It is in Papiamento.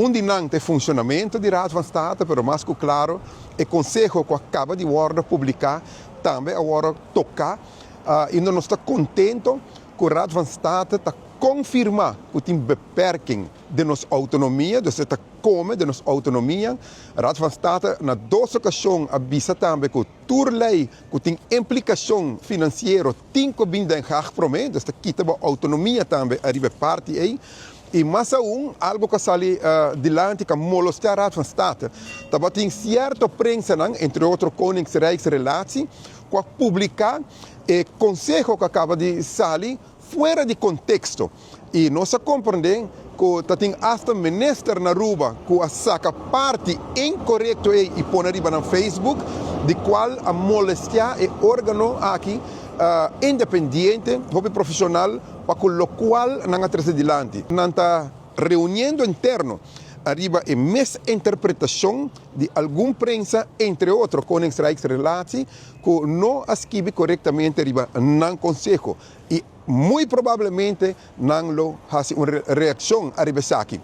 Un di nan ta e funcionamento di Raad van State, pero mas cu claro, e conseho cu a caba di wordo publica tambe a wordo toca y nos ta contento cu Raad van State ta confirma cu tin beperking di nos autonomia, dus ta come di nos autonomia. Raad van State na dos ocasion a bisa tambe cu tur ley cu tin implicacion financiero tin cu bin Den Haag prome, dus ta kita bo autonomia tambe ariba e parti ey. Y mas aun, algo cu a sali dilanti cu a molestia Raad van State, tabatin cierto prensanan, entre otro Koningsrijksrelatie, cu a publica e conseho cu a caba di sali fuera di contexto. Y nos a comprende cu ta tin hasta minister na Aruba cu a saca parti incorecto ey y pone riba nan Facebook, di cual a molestia e organo aki independiente, hopi profesional, pa cu locual nan a trece dilanti. Nan ta reuniendo interno ariba e misinterpretacion di algun prensa, entre otro Koningsrijksrelatie, cu no a skibi corectamente riba nan conseho y muy probablemente nan lo haci un reaccion ariba esaki.